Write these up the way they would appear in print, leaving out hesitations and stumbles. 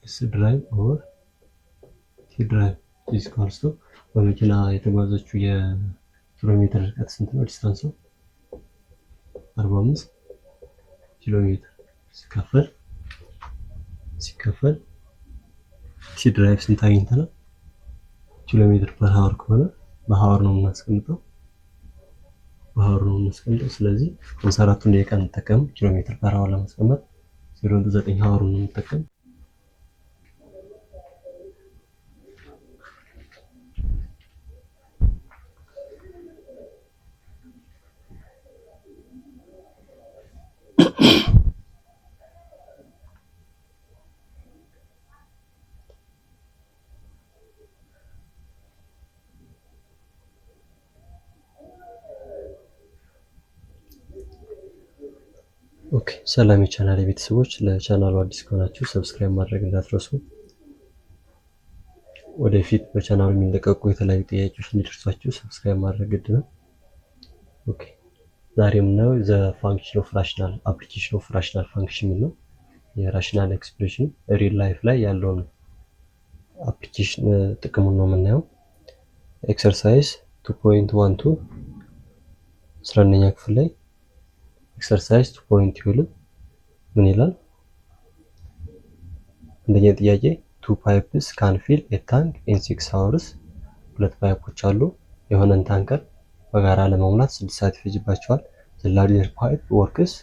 S drive over T drive is equals to በመኪና የተጓዘችው የኪሎ ሜትር ርቀት ስንት ነው? Distance ኡ 45 ኪሎ ሜትር ሲከፈል T drive ስንት አግኝተናል? ኪሎ ሜትር per hour ከሆነ በ hour ነው የምናስቀምጠው፣ በ hour ነው የምናስቀምጠው። ስለዚህ 54ቱን ደቂቃ እንጠቀም፣ ኪሎ ሜትር per hour ለማስቀመጥ 0.9 hour ነው የምንጠቀም። Okay፣ ሰላም የቻናል ቤተሰቦች፣ ለቻናሉ አዲስ ከሆናችሁ subscribe ማድረግ እንዳትረሱ። ወደፊት በቻናሉ የሚለቀቁ የተለያዩ ጥያቄዎች እንዲደርሷችሁ subscribe ማድረግ ግድ ነው። Okay፣ ዛሬ የምናየው the function of rational application of rational function የሚል ነው። የ rational expression real life ላይ ያለውን application ጥቅሙን ነው የምናየው። Exercise 2.12፣ 11ኛ ክፍል ላይ exercise 2.12 ምን ይላል? አንደኛ ጥያቄ፣ two pipes can fill a tank in 6 hours። ሁለት pipe ኦች አሉ። የሆነን tanker በጋራ ለመሙላት 6 ሰዓት ይፈጅባቸዋል። The larger pipe works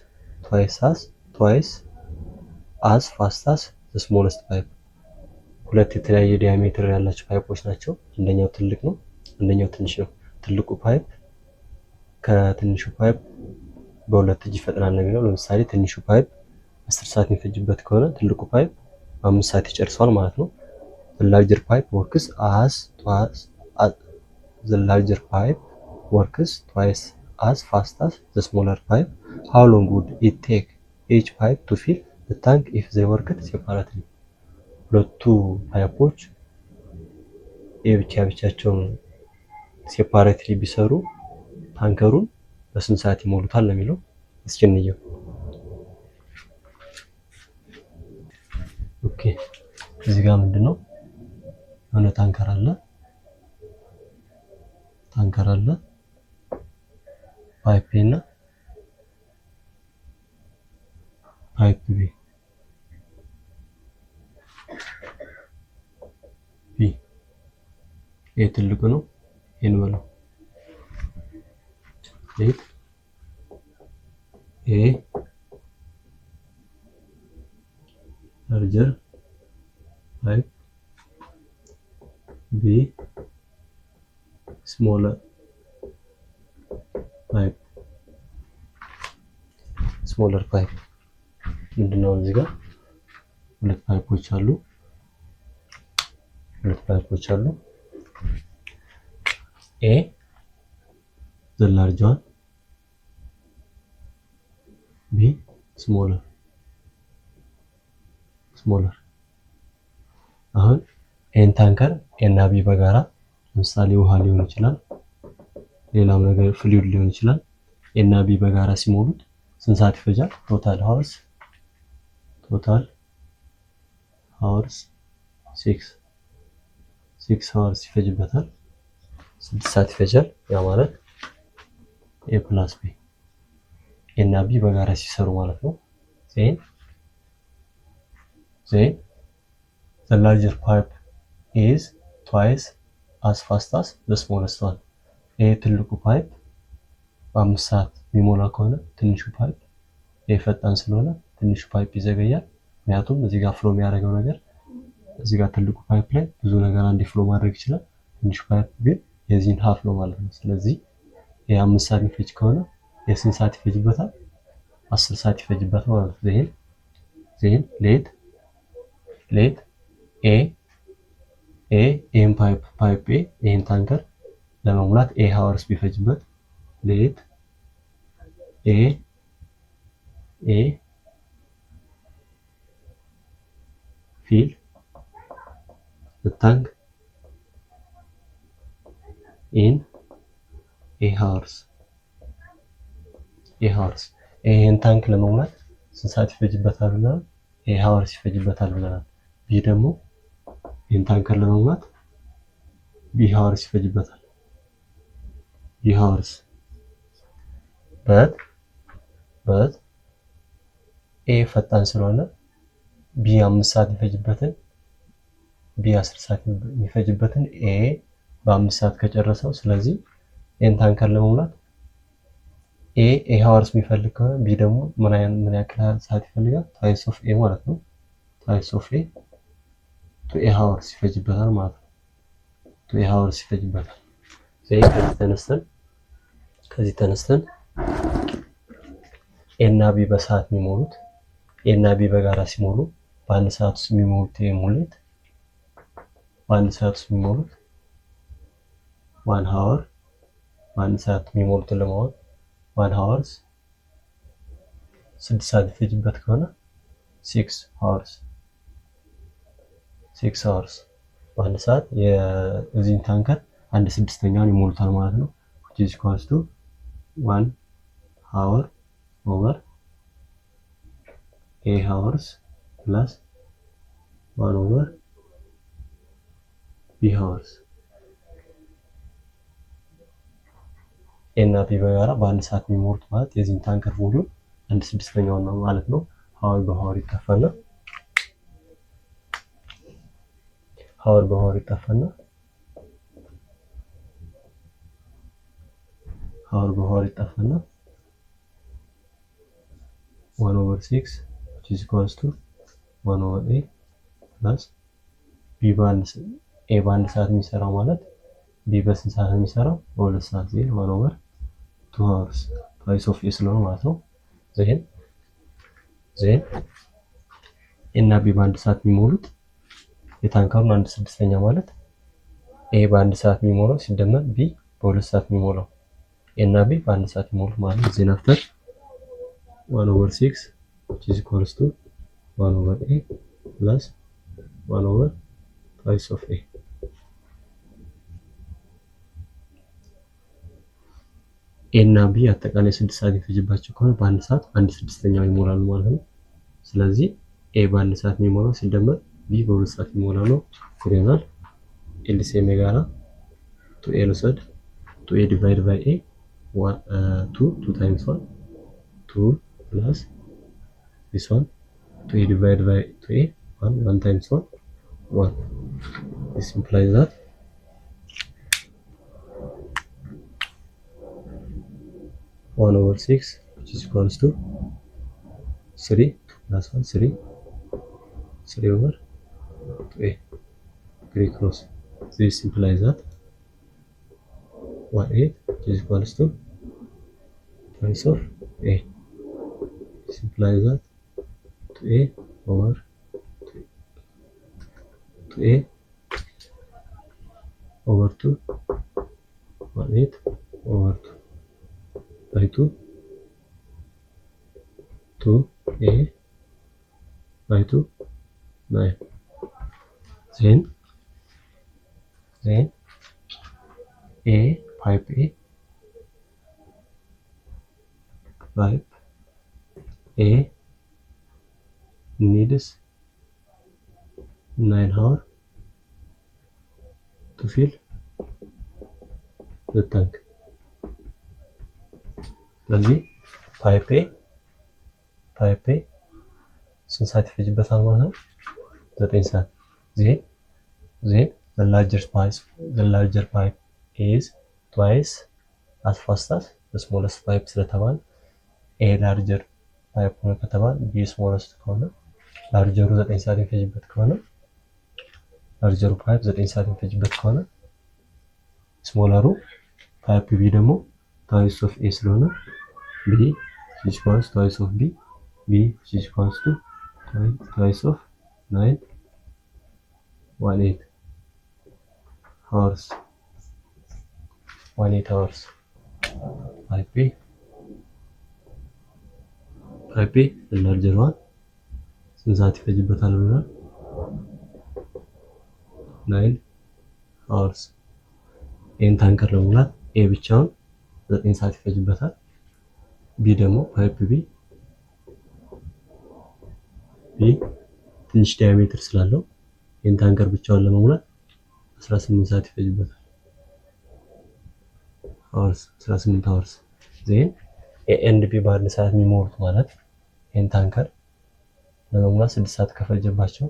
twice as fast as the smallest pipe። ሁለት የተለያየ diameter ያላቸው pipe ኦች ናቸው። አንደኛው ትልቅ ነው፣ አንደኛው ትንሽ ነው። ትልቁ pipe ከትንሹ pipe በሁለት እጅ ይፈጥናል ነው የሚለው። ለምሳሌ ትንሹ pipe 10 ሰዓት የሚፈጅበት ከሆነ ትልቁ pipe በ5 ሰዓት ይጨርሰዋል ማለት ነው። The larger pipe works twice as fast as the smaller pipe. How long would it take each pipe to fill the tank if they worked separately? ሁለቱ pipe ኦች የብቻ ብቻቸውን separately ቢሰሩ tanker ኡን በስንት ሰዓት ይሞሉታል ነው የሚለው። እስኪ እንየው። Okay፣ እዚህ ጋር ምንድን ነው? የሆነ tanker አለ፣ pipe A እና pipe B። A ትልቁ ነው፣ ይህን በለው። Let A larger pipe, B smaller pipe። Smaller pipe ምንድነው? እዚህ ጋር ሁለት pipe ኦች አሉ። ሁለት pipe ኦች አሉ። A the large one, B smaller። አሁን ኤን tanker A እና B በጋራ፣ ለምሳሌ ውሃ ሊሆን ይችላል፣ ሌላም ነገር fluid ሊሆን ይችላል። A እና B በጋራ ሲሞሉት ስንት ሰዓት ይፈጃል? Total hours 6 hours ይፈጅበታል። 6 ሰዓት ይፈጃል። ያ ማለት A plus B፣ A እና B በጋራ ሲሰሩ ማለት ነው። Then the larger pipe is twice as fast as the smallest one። ይሄ ትልቁ pipe በ5 ሰዓት የሚሞላ ከሆነ ትንሹ pipe፣ ይሄ ፈጣን ስለሆነ ትንሹ pipe ይዘገያል። ምክንያቱም እዚህ ጋር flow የሚያደርገው ነገር፣ እዚህ ጋር ትልቁ pipe ላይ ብዙ ነገር አንዴ flow ማድረግ ይችላል። ትንሹ pipe ግን የዚህን half ነው ማለት ነው። ስለዚህ ይሄ 5 ሰዓት የሚፈጅ ከሆነ የስንት ሰዓት ይፈጅበታል? 10 ሰዓት ይፈጅበታል ማለት ነው። Then let A ኤን pipe A ይሄን tanker ለመሙላት A hours ቢፈጅበት፣ let A fill tank in A hours። A hours ይሄን tank ለመሙላት ስንት ሰዓት ይፈጅበታል ብለናል? A hours ይፈጅበታል ብለናል። B ደግሞ ይህን tanker ለመሙላት B hours ይፈጅበታል። B hours, but A ፈጣን ስለሆነ B 5 ሰዓት የሚፈጅበትን፣ B 10 ሰዓት የሚፈጅበትን A በ5 ሰዓት ከጨረሰው፣ ስለዚህ ይህን tanker ለመሙላት A A hours የሚፈልግ ከሆነ B ደግሞ ምን ያክል ሰዓት ይፈልጋል? Twice of A ማለት ነው። Twice of A, two A hours ይፈጅበታል ማለት ነው። Two A hours ይፈጅበታል። ስለዚህ ከዚህ ተነስተን A እና B በሰዓት የሚሞሉት፣ A እና B በጋራ ሲሞሉ በአንድ ሰዓት ውስጥ የሚሞሉት የሙሌት በአንድ ሰዓት ውስጥ የሚሞሉት 1 hour በአንድ ሰዓት የሚሞሉትን ለማወቅ 1 hours 6 ሰዓት ይፈጅበት ከሆነ 6 hours, 6 hours በአንድ ሰዓት የዚህን tanker አንድ ስድስተኛውን ይሞሉታል ማለት ነው። Which is equals to 1 hour over A hours plus 1 over B hours። A እና B በጋራ በአንድ ሰዓት የሚሞሉት ማለት የዚህን tanker volume አንድ ስድስተኛውን ነው ማለት ነው። Hour በ hour ይጠፋና፣ hour በ hour ይጠፋና፣ hour በ hour ይጠፋና 1 over 6 which is equals to 1 over A plus B። በአንድ A በአንድ ሰዓት የሚሰራው ማለት B በስንት ሰዓት ነው የሚሰራው? በ2 ሰዓት። Then 1 over 2 hours, twice of A ስለሆነ ማለት ነው። Then A እና B በአንድ ሰዓት የሚሞሉት የ tanker ኡን አንድ ስድስተኛ ማለት A በአንድ ሰዓት የሚሞላው ሲደመር B በ2 ሰዓት የሚሞላው፣ A እና B በአንድ ሰዓት የሚሞሉት ማለት ነው። Then after 1 over 6 which is equals to 1 over A plus 1 over twice of A። A እና B አጠቃላይ 6 ሰዓት የሚፈጅባቸው ከሆነ በአንድ ሰዓት አንድ ስድስተኛው ይሞላሉ ማለት ነው። ስለዚህ A በአንድ ሰዓት የሚሞላው ሲደመር B በ2 ሰዓት የሚሞላው ነው እኩል ይሆናል። LCM የጋራ two A ልውሰድ። Two A divide by A, two, two times one, two, plus this one, two A divide by two A, one, one times one, one. This implies that 1 over 6 which is equals to 3, 2 plus 1, 3, 3 over 2a. Criss cross. This implies that 1 8 which is equals to twice of a. This implies that 2a over 2a over 2, 1 8 over 2 by 2, 2 a by 2, 9. Then A pipe A pipe A needs 9 hour to fill the tank። ስለዚህ pipe A ስንት ሰዓት ይፈጅበታል ማለት ነው? 9 ሰዓት። Then the larger pipe is twice as fast as the smallest pipe ስለተባለ፣ A larger pipe ሆነ ከተባለ B smallest ከሆነ፣ larger ኡ 9 ሰዓት የሚፈጅበት ከሆነ፣ larger ኡ pipe 9 ሰዓት የሚፈጅበት ከሆነ smaller ኡ pipe B ደግሞ twice of A ስለሆነ B equals twice of B, B equals to twice of 9, 1 8 hours, 1 8 hours. Pipe A, larger one ስንት ሰዓት ይፈጅበታል ብለናል? 9 hours። ይህን tanker ለመሙላት A ብቻውን 9 ሰዓት ይፈጅበታል። B ደግሞ pipe B ትንሽ diameter ስላለው ይህን tanker ብቻውን ለመሙላት 18 ሰዓት ይፈጅበታል። Hours 18 hours። Then A and B በአንድ ሰዓት የሚሞሉት ማለት ይህን tanker ለመሙላት 6 ሰዓት ከፈጀባቸው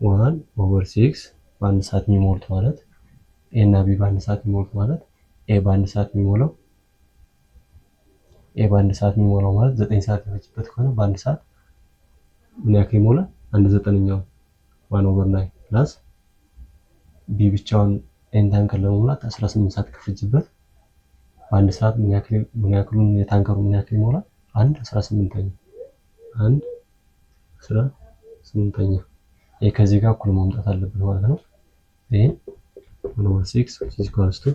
1/6 በአንድ ሰዓት የሚሞሉት ማለት፣ A እና B በአንድ ሰዓት የሚሞሉት ማለት፣ A በአንድ ሰዓት የሚሞላው ማለት 9 ሰዓት የፈጅበት ከሆነ በአንድ ሰዓት ምን ያክል ይሞላል? አንድ ዘጠነኛው 1/9 plus B ብቻውን ይህን tanker ለመሙላት 18 ሰዓት ከፈጀበት በአንድ ሰዓት ምን ያክሉን የ tanker ኡ ምን ያክል ይሞላል? አንድ 18ኛ፣ አንድ 18ኛ። ይሄ ከዚህ ጋር እኩል ማምጣት አለብን ማለት ነው። ይሄን 1/6 which is equals to,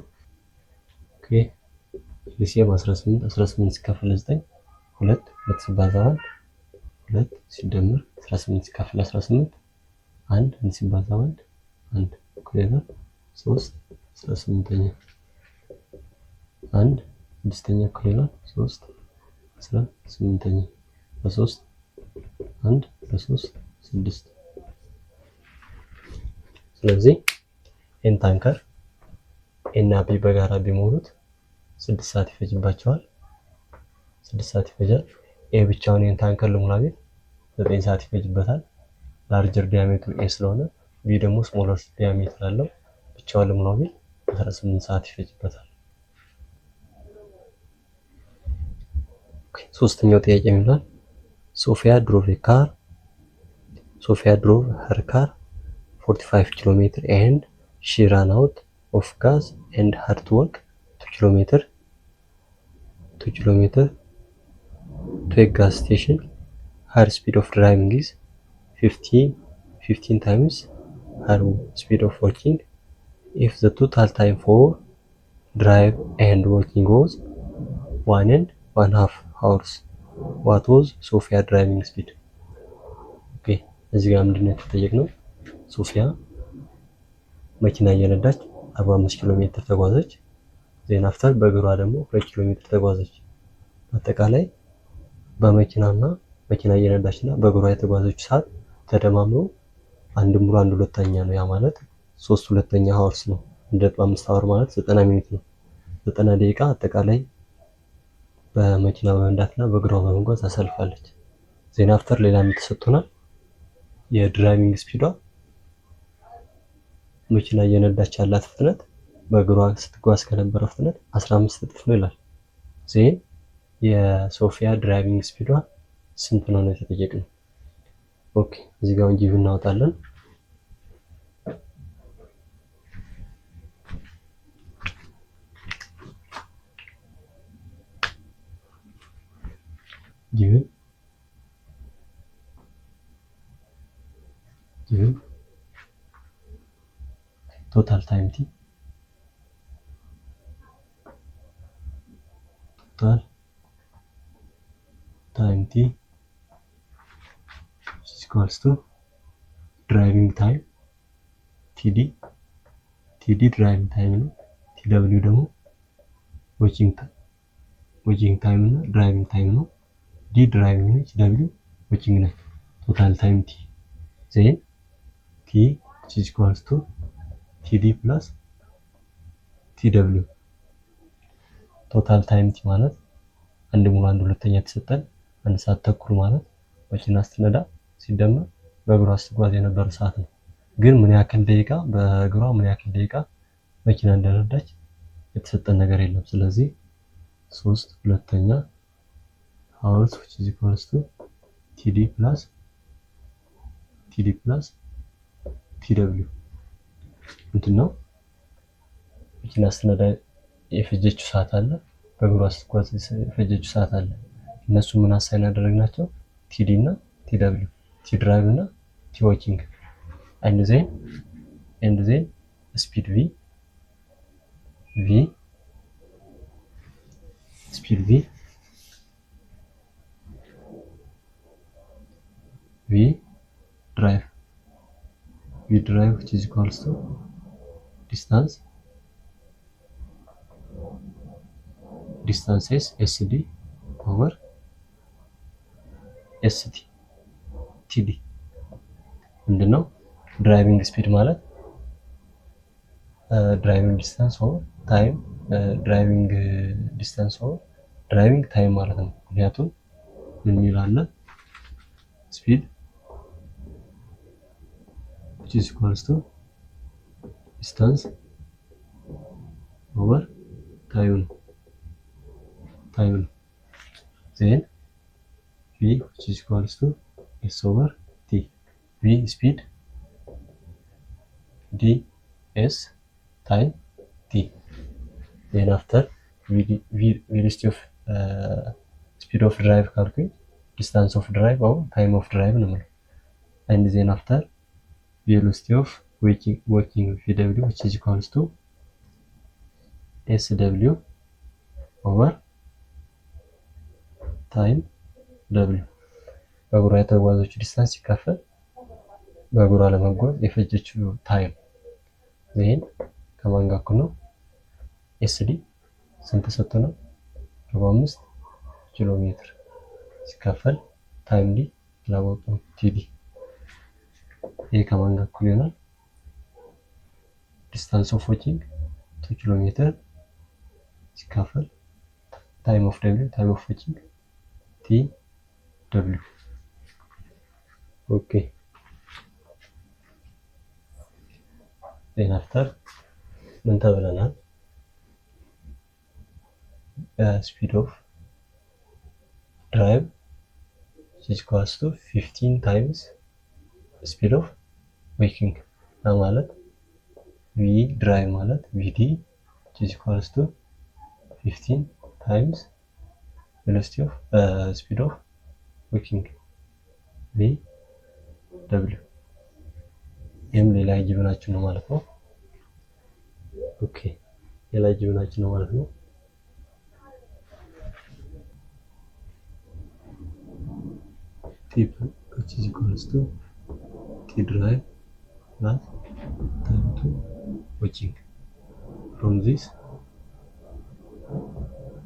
okay, LCM 18፣ 18 ሲካፈል 9 ሁለት፣ ሁለት ሲባዛ አንድ ሁለት፣ ሲደመር 18 ሲካፈል 18 አንድ፣ አንድ ሲባዛ አንድ አንድ፣ እኩል ይሆናል 3 18ኛ። አንድ ስድስተኛ እኩል ይሆናል 3 18ኛ። በሶስት አንድ፣ በሶስት ስድስት። ስለዚህ ይህን tanker A እና B በጋራ ቢሞሉት 6 ሰዓት ይፈጅባቸዋል። 6 ሰዓት ይፈጃል። A ብቻውን ይህን tanker ልሙላ ቢል 9 ሰዓት ይፈጅበታል። Larger diameter ኡ A ስለሆነ፣ B ደግሞ smaller diameter አለው። ብቻውን ልሙላ ቢል 18 ሰዓት ይፈጅበታል። ሶስተኛው ጥያቄ የሚላል Sophia drove her car 45 kilometer and she ran out of gas and had to walk 2 kilometer 2 kilometer to a gas station. Her speed of driving is 15 times her speed of walking. If the total time for drive and walking was 1.5 hours, what was Sophia driving speed? Okay, እዚህ ጋር ምንድነው የተጠየቅነው? ሶፊያ መኪና እየነዳች 45 ኪሎ ሜትር ተጓዘች። Then after በእግሯ ደግሞ 2 ኪሎ ሜትር ተጓዘች። አጠቃላይ በመኪናና መኪና እየነዳች እና በእግሯ የተጓዘችው ሰዓት ተደማምሮ አንድ ሙሉ አንድ ሁለተኛ ነው። ያ ማለት 3/2 hours ነው። 1.5 hour ማለት 90 minute ነው። 90 ደቂቃ አጠቃላይ በመኪና በመንዳትና በእግሯ በመጓዝ አሳልፋለች። Then after ሌላ ተሰጥቶናል። የ driving speed ዷ መኪና እየነዳች ያላት ፍጥነት በእግሯ ስትጓዝ ከነበረው ፍጥነት 15 እጥፍ ነው ይላል። Then የሶፊያ driving speed ዷ ስንት ነው ነው የተጠየቅነው። Okay, እዚህ ጋር given እናወጣለን። Given total time t, total time t is equals to driving time td። td driving time ነው። tw ደግሞ walking time እና driving time ነው። d driving ነች፣ w walking ነች። Total time t, then t is equals to td plus tw። Total time t ማለት አንድ ሙሉ አንድ ሁለተኛ የተሰጠን አንድ ሰዓት ተኩል ማለት መኪና ስትነዳ ሲደመር በእግሯ ስትጓዝ የነበረ ሰዓት ነው። ግን ምን ያክል ደቂቃ በእግሯ ምን ያክል ደቂቃ መኪና እንደነዳች የተሰጠን ነገር የለም። ስለዚህ 3/2 hours which is equals to td plus tw። ምንድን ነው? መኪና ስትነዳ የፈጀችው ሰዓት አለ፣ በእግሯ ስትጓዝ የፈጀችው ሰዓት አለ። እነሱ ምን assign ያደረግናቸው? td እና tw፣ t drive እና t walking። And then speed v v speed v v drive v drive which is equals to distance s sd over st td። ምንድነው? Driving speed ማለት driving distance over time, driving distance over driving time ማለት ነው። ምክንያቱም ምን የሚል አለ? Speed which is equals to distance over time ነው። Then V which is equals to S over T. V speed, D S time T. Then after velocity of speed of drive ካልኩኝ distance of drive or time of drive ነው የምለው። And then after velocity of walking, VW, which is equals to SW over time W. በእግሯ የተጓዘችው distance ሲካፈል በእግሯ ለመጓዝ የፈጀችው time። Then ከማን ጋር እኩል ነው? SD ስንት ተሰጥቶናል? 45 ኪሎ ሜትር ሲካፈል time D አላወቅንም፣ TD። ይሄ ከማን ጋር እኩል ይሆናል? Distance of walking 2 ኪሎ ሜትር ሲካፈል time of W, time of walking, T W። Okay, then after ምን ተብለናል? Speed of drive is equals to 15 times speed of walking ማለት V drive ማለት VD is equals to 15 times velocity of speed of walking, V W። ይህም ሌላ given ኣችን ነው ማለት ነው። Okay, ሌላ given ኣችን ነው ማለት ነው። T which is equals to T drive plus time to walking. From this,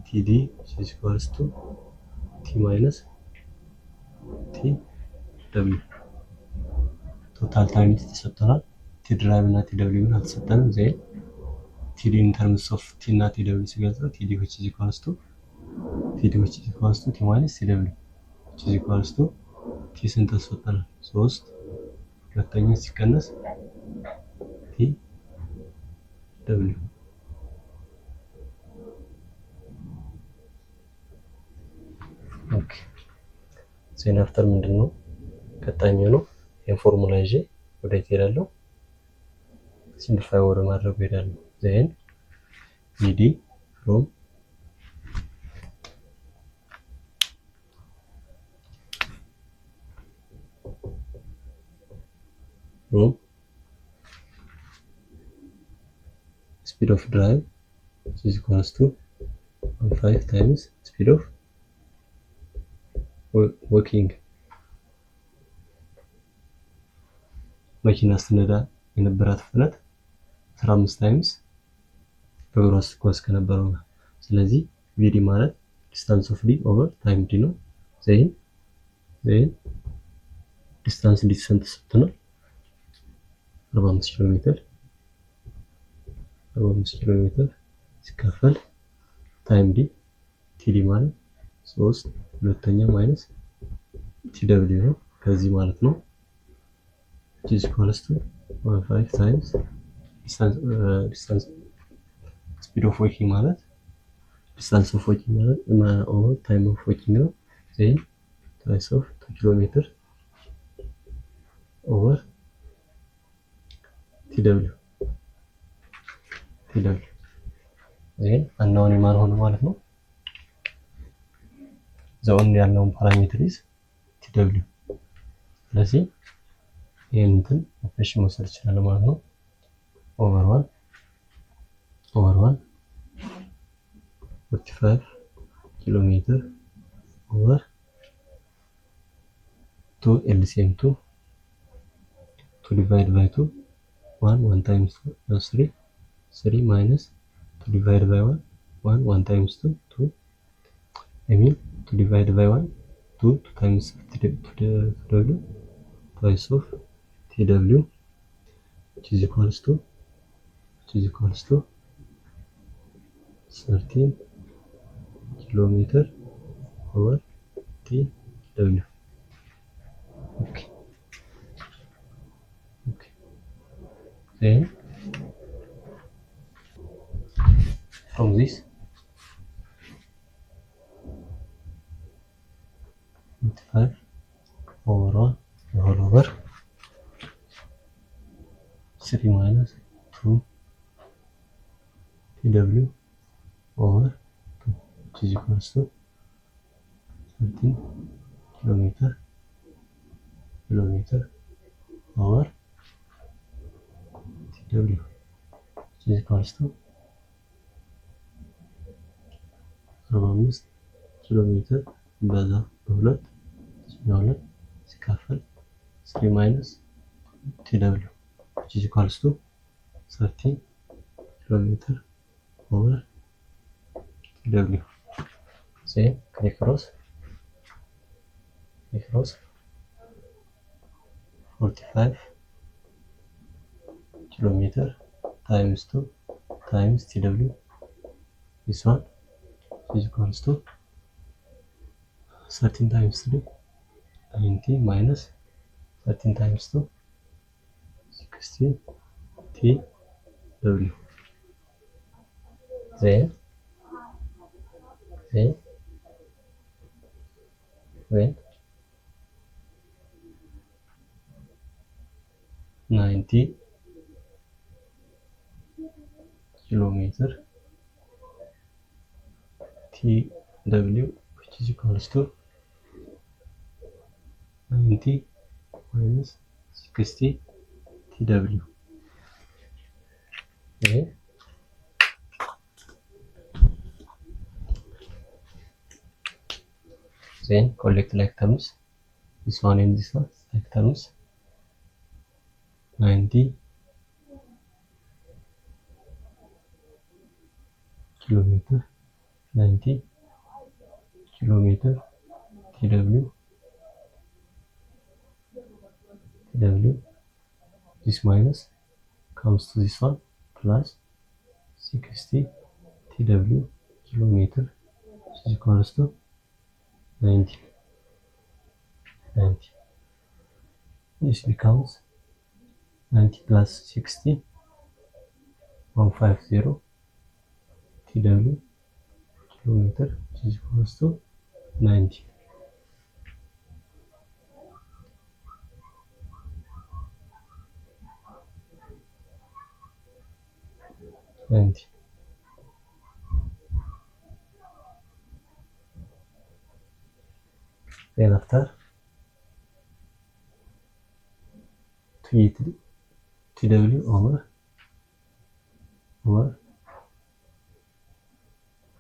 TD which is equals to T minus T W. Total time ተሰጥቶናል። T drive እና T W ግን አልተሰጠንም። Then TD in terms of T እና T W ሲገልጸው TD which is equals to TD which is equals to T minus T W, which is equals to T ስንት ተሰጥቶናል? ሶስት ሁለተኛ ሲቀነስ T W። Okay, then after ምንድን ነው ቀጣይ የሚሆነው? ይህን ፎርሙላ ይዤ ወዴት እሄዳለሁ? Simplify ወደ ማድረጉ እሄዳለሁ። Then VD from speed of drive is equals to 5 times speed of walking. መኪና ስትነዳ የነበራት ፍጥነት 15 times በእግሯ ስትጓዝ ከነበረው ጋር። ስለዚህ VD ማለት distance of D over time D ነው። Then distance D ስንት ሰጥቶናል? 45 ኪሎ ሜትር፣ 45 ኪሎ ሜትር ሲካፈል time D, TD ማለት 3 ሁለተኛ minus TW ነው ከዚህ ማለት ነው, which is equals to 15 times distance, speed of walking ማለት distance of walking ማለት over time of walking ነው። Then twice of 2 ኪሎ ሜትር over TW TW። Then unknown የማን ሆነ ማለት ነው? The only unknown parameter is TW። ስለዚህ ይህን እንትን ኦፕሬሽን መውሰድ ይችላል ማለት ነው። Over one over one 45 ኪሎ ሜትር over 2, LCM 2, 2 divide by 2 1, 1 times 3 3, minus 2 divide by 1 1, 1 times 2 2, I mean 2 divide by 1 2, 2 times W, twice of TW which is equals to 13 kilometer over TW. Okay. Then from this 45 over 1 the whole over 3 minus 2 TW over 2, which is equals to 13 kilometer over TW, which is equals to 45 ኪሎ ሜትር በዛ በሁለት በሁለት ሲካፈል 3 minus TW, which is equals to 13 kilometer over TW. Then crisscross 45 kilometer times 2 times TW, this one is equals to 13 times 3, 90, minus 13 times 2, 60 TW. Then 90 kilometer TW, which is equals to 90 minus 60 TW. Okay. Then collect like terms, this one and this one, like terms. 90 kilometer, 90 kilometer TW TW, this minus comes to this one, plus 60 TW kilometer is equals to 90 90. This becomes 90 plus 60, 150 TW kilometer is equals to 90. 90. Then after TW over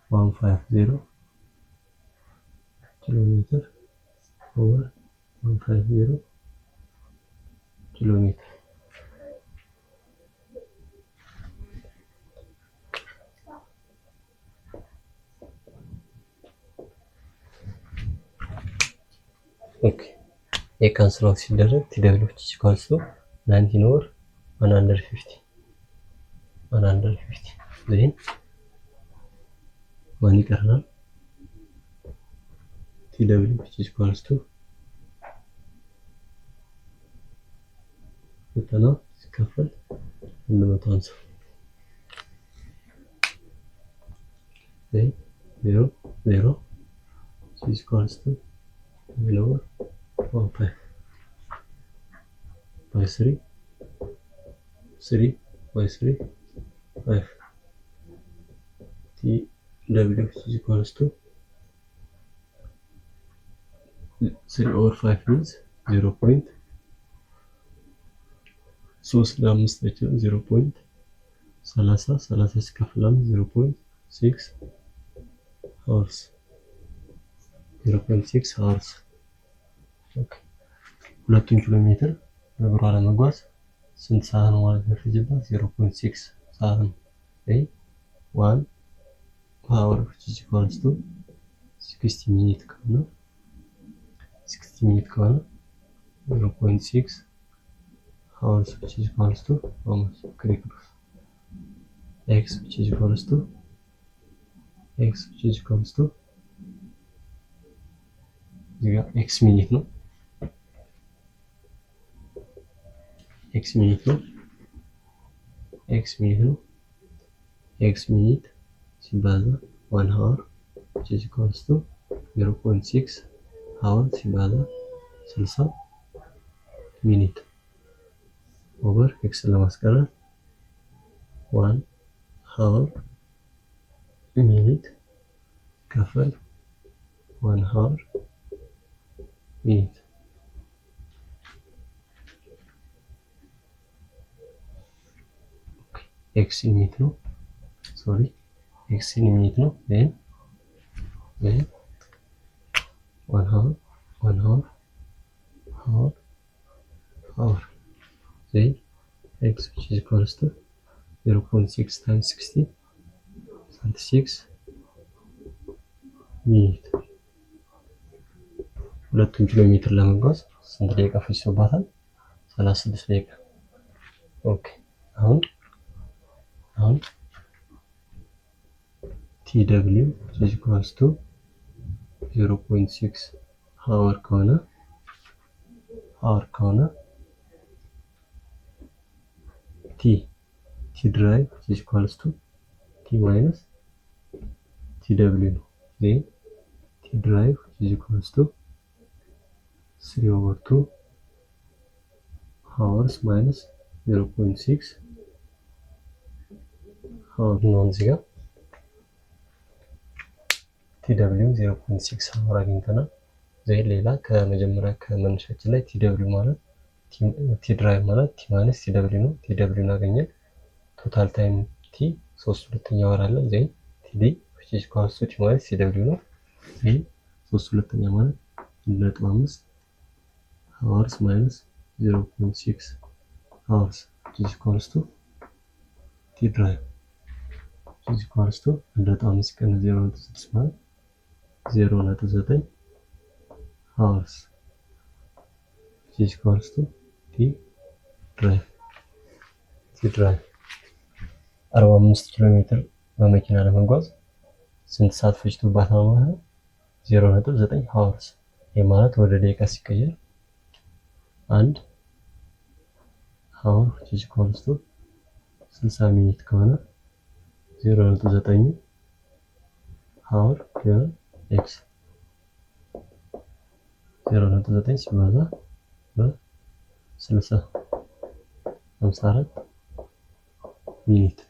150 kilometer over 150 kilometer. Okay, የ cancel out ሲደረግ TW equals to 19 over 150 150. Then ማን ይቀረናል? TW which is equals to 90 ሲካፈል 150, then 0 0 is equals to 9 over 1 5 by 3 3 by 3 5. TW is equals to 3 over 5 means 0 point ሶስት ለአምስት አይችልም። 0.30 30 ሲካፈል አምስት 0.6 hours, 0.6 hours. ሁለቱን ኪሎ ሜትር በእግሯ ለመጓዝ ስንት ሰዓት ነው ማለት ነው የሚፈጅባት? 0.6 ሰዓት ነው። 1 hour which is equals to 60 minute ከሆነ, 60 minute ከሆነ 0.6 hours which is equals to criss cross x which is equals to x which is equals to እዚህ ጋር x minute ነው፣ x minute ነው፣ x minute ነው። x minute ሲባዛ 1 hour which is equals to 0.6 hour ሲባዛ 60 minute over x ለማስቀረት 1 hour minute ከፈል 1 hour minute። X minute ነው፣ sorry, x minute ነው። Then 1 hour, 1 hour, hour, hour, then x which is equals to 0.6 times 60, 36 minute። ሁለቱን ኪሎ ሜትር ለመጓዝ ስንት ደቂቃ ፈጅቶባታል? 36 ደቂቃ። Okay, አሁን tw is equals to 0.6 hour ከሆነ t drive is equals to t minus tw ነው። Then t drive is equals to 3 over 2 hours minus 0.6 hour ነው። እዚህ ጋር tw 0.6 hour አግኝተናል። Then ሌላ ከመጀመሪያ ከመነሻችን ላይ tw ማለት t drive ማለት t minus tw ነው። tw ን አገኘን። Total time t ሶስት ሁለተኛ hour አለ። Then td which is equals to t minus tw ነው። Then ሶስት ሁለተኛ ማለት 1.5 hours minus 0.6 hours which is equals to t drive which is equals to 1.5 ቀንስ 0.6 ማለት 0.9 hours which is equals to t drive። T drive 45 ኪሎ ሜትር በመኪና ለመጓዝ ስንት ሰዓት ፈጅቶባታል ማለት ነው? 0.9 hours። ይህ ማለት ወደ ደቂቃ ሲቀየር አንድ hour which is equals to 60 minute ከሆነ 0.9 hour ይሆናል x 0.9 ሲባዛ በ60 54 minute።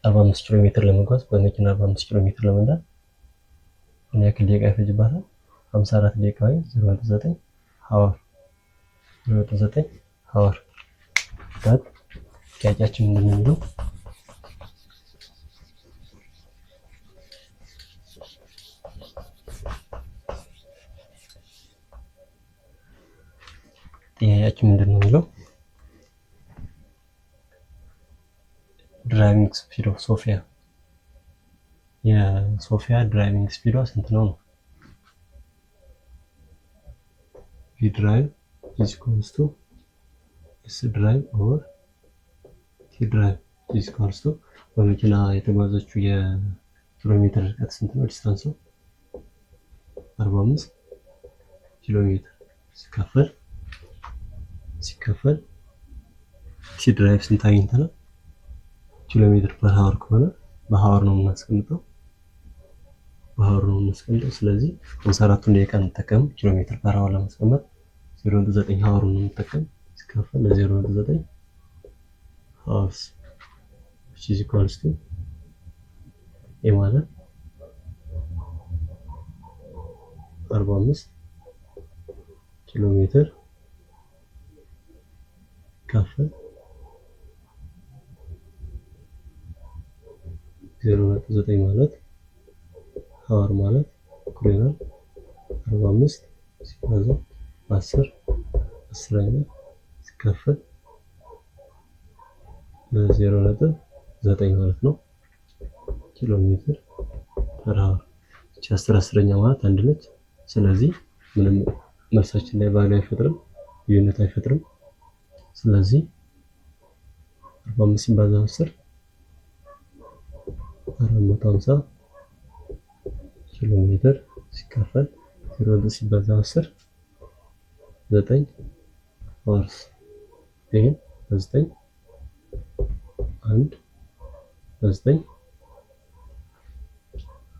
45 ኪሎ ሜትር ለመጓዝ በመኪና 45 ኪሎ ሜትር ለመንዳት ምን ያክል ደቂቃ ይፈጅባታል? 54 ደቂቃ ወይም 0.9 hour፣ 0.9 hour። But ጥያቄያችን ምንድን ነው የሚለው? ጥያቄያችን ምንድን ነው የሚለው? Driving speed of ሶፊያ፣ የሶፊያ driving speed ዷ ስንት ነው ነው። V drive is equals to S drive over t drive is equals to በመኪና የተጓዘችው የኪሎ ሜትር ርቀት ስንት ነው? Distance ኡ 45 ኪሎ ሜትር ሲከፈል t drive ስንት አግኝተናል? ኪሎ ሜትር per hour ከሆነ በ hour ነው የምናስቀምጠው፣ በ hour ነው የምናስቀምጠው። ስለዚህ 54ቱን ደቂቃ እንጠቀም ኪሎ ሜትር per hour ለማስቀመጥ 0.9 hour ነው የምንጠቀም ሲከፈል ለ0.9 hours which is equals to ይህ ማለት 45 ኪሎ ሜትር ሲካፈል 0.9 ማለት hour ማለት እኩል ይሆናል 45 ሲባዛ በ10 አስረኛ ሲካፈል ለ0.9 ማለት ነው ኪሎ ሜትር per hour። እቺ 10 አስረኛ ማለት አንድ ነች። ስለዚህ ምንም መልሳችን ላይ value አይፈጥርም፣ ልዩነት አይፈጥርም። ስለዚህ 45 ሲባዛ 10 450 ኪሎ ሜትር ሲካፈል 0 ሲባዛ 10 9 hours። ይህን በዘጠኝ አንድ በዘጠኝ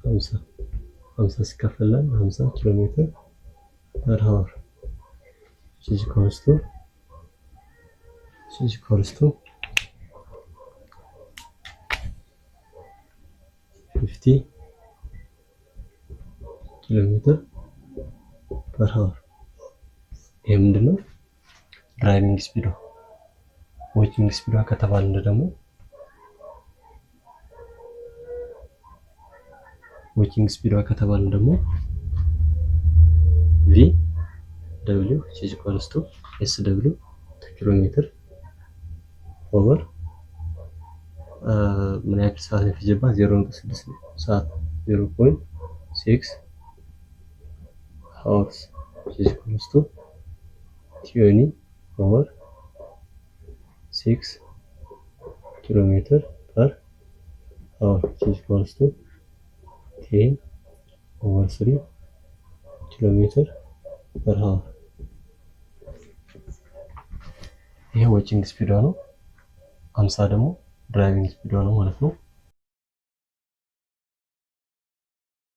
50 50 ሲካፈል 50 ኪሎ ሜትር per hour is equals to 50 kilometer per hour። ይህ ምንድነው? Driving speed ዷ። Walking speed ዷ ከተባልን ደግሞ walking speed ዷ ከተባልን ደግሞ VW is equals to SW ኪሎ ሜትር over ምን ያክል ሰዓት ነው የፈጀባት? 0.6 ሰዓት፣ 0.6 hours is equals to 20 over 6 kilometer per hour is equals to 10 over 3 kilometer per hour። ይሄ walking speed ዷ ነው። 50 ደግሞ driving speed ዷ ነው ማለት ነው።